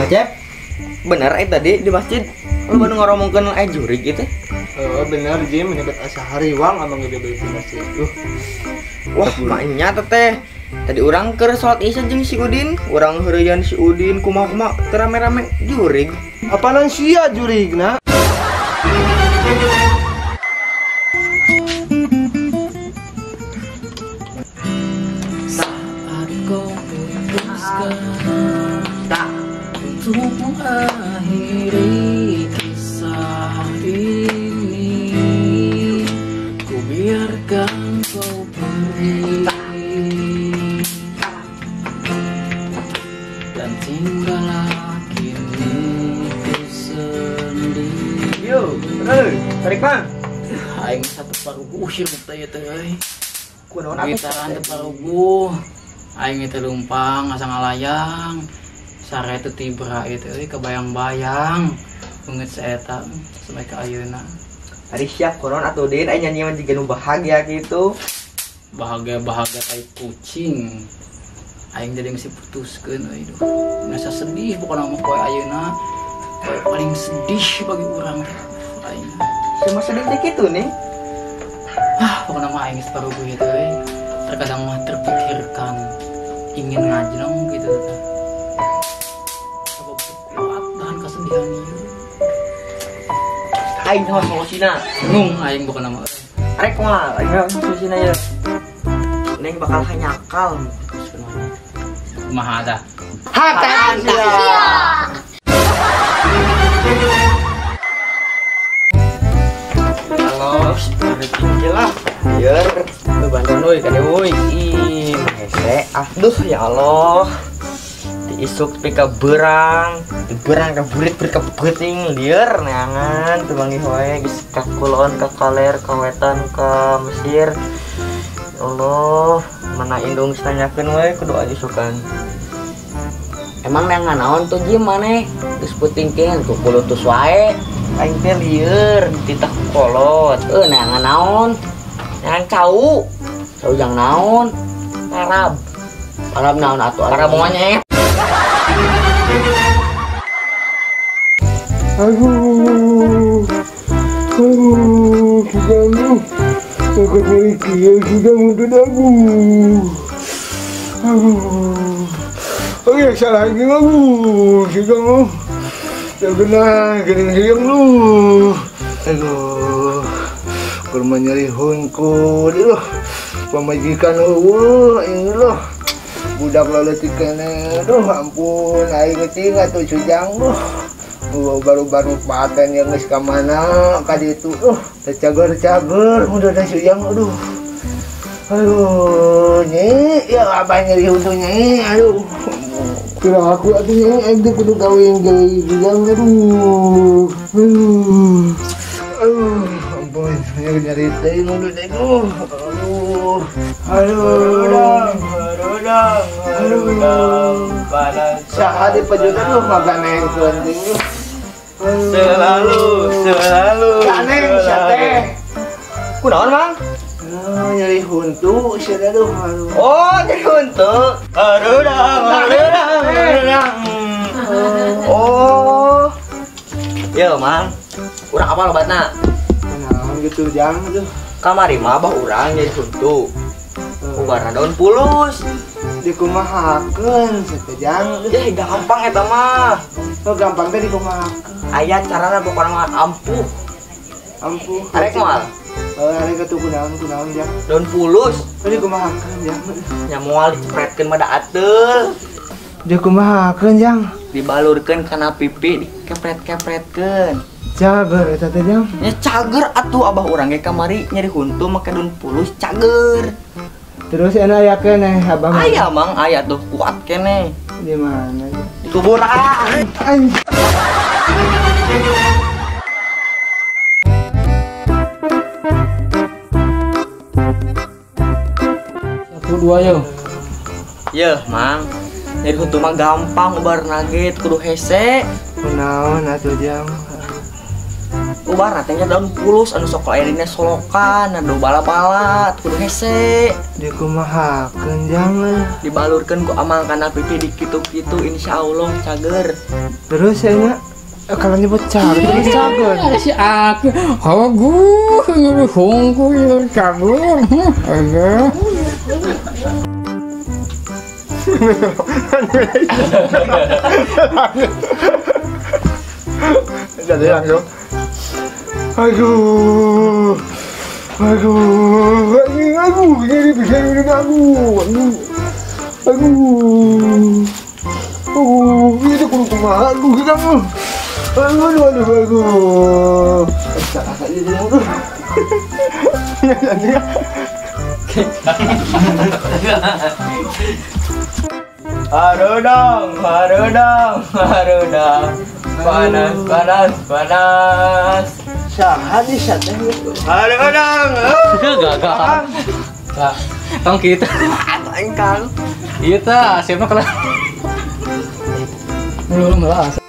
Mang Cep, bener tadi di masjid lu baru ngoromongkeun jurig gitu. Oh bener Jim, mendekat asa hariwang amang gede beli di masjid. Wah, maknya teteh. Tadi urang keur salat Isya jeung si Udin, urang heureuyan si Udin kumaha-kumaha teu rame-rame jurig. Apanan sia jurigna? Saat kau putuskan untuk mengakhiri kisah ini, ku biarkan kau pergi dan tinggallah kini ku sendiri. Yo, tarik bang. Aing satu parugu usir bukta ya teh. Kunaon atuh? Gitaran teu parugu. Aing teh lumpang asa ngalayang. Sare teh tibra ieu teh euy kebayang-bayang. Beungeut saeta sampai ka ayeuna. Ari siap kunaon atuh Din, aing nyanyi mah jiga nu bahagia gitu. Bahagia-bahagia tai kucing. Aing jadi geus diputuskeun euy duh. Nasa sedih pokona mah poe ayeuna. Poe paling sedih bagi urang teh. Aing. Cuma sedih teh kitu nih. Ah, pokona mah aing geus paruguh ieu teh euy. Terkadang mah terpikirkan ingin ngajleng gitu teh. Sabab kuat tahan kesedihan ieu. Aing sama solusina. Ngung aing pokona mah. Arek kumaha? Aing sama solusina ya. Neng bakal hanyakal. Kumaha dah? Hakan sia. Halo, tinggi lah. Biar lu bantuan euy ka euy. Ih, hese. Aduh ya Allah. Diisuk tepi ka beurang, di beurang ka burit burit ka beuting lieur neangan teu manggih wae geus ka kulon ka kaler ka wetan ka Mesir. Ya Allah, mana indung tanyakeun wae kudu aya isukan. Emang neangan naon tuh Jim maneh? Geus peuting keun ku kulutus wae. Aing teh lieur dititah ku kolot. Neangan naon? Neangan cau. Cau jang naon? Parab. Parab naon atuh? Parab monyet. Aduh, aduh, sudah aku beli sudah mundur aku. Aduh, oke salah lagi aku, sudah mau, terkena kering lu. Aduh, kurma nyari hunku, loh, pemajikan eueuh ini loh, budak leutik keneh, aduh ampun, aing geuting atuh sujang loh. Baru-baru paten yang geus ka mana ka ditu tercager-cager udah da suyang aduh. Aduh nyi ya apa nyeri huntu nyi aduh. Kira aku atuh nyi aing teh kudu kawin deui suyang aduh. Aduh. Aduh ampun nyeri teh mundur teh aduh. Aduh. Aduh. Saha di pejutan tuh maganengkeun teh. Selalu, selalu. Ganeng sia teh. Kunaon, Mang? Nyeri huntu sia aduh. Oh, nyeri huntu. Arudang, arudang, arudang. Oh. Yo, Mang. Urang apa obatna? Kunaon gitu jang aduh. Kamari mah abah urang nyeri huntu. Ubarna daun pulus. Dikumahakeun sia teh jang. Ya gampang eta mah. Oh gampang teh dikumahakeun. Aya carana pokona mah ampuh. Ampuh. Arek moal? Arek atuh kunaon kunaon jang. Daun pulus. Oh dikumahakeun jang. Nya moal dicepretkeun mah da ateul. Dikumahakeun jang? Dibalurkeun kana pipi dikepret-kepretkeun. Cager eta teh jang. Nya cager atuh abah urang ge kamari nyeri huntu make daun pulus cager. Terus enak aya keneh abah mah? Aya Mang, aya tuh kuat keneh. Di mana? Di kuburan. Satu dua yo. Yeuh, Mang. Nyeri huntu mah gampang ubar nage kudu hese. Kunaon atuh jang? Ubar teh daun pulus anu sok airina solokan anu bala-bala kudu hese. Dikumahakeun jang dibalurkeun ku amal kana pipi dikitu-kitu insyaallah cager. Terus ya nya kalau nyebut cager terus cager. Si aku haguh nyeri hungku ya cager. Ayo. Jadi langsung aduh aduh aduh ini bisa ini aku aduh aduh oh ini kudu kumaha aduh kita aduh aduh aduh aduh salah saja aduh Harudang, harudang, harudang. Panas, panas, panas. Saha di teh. Harudang. Gagal. Tong kita. Aing kang. Iya tah, siapa kalau. Belum lah.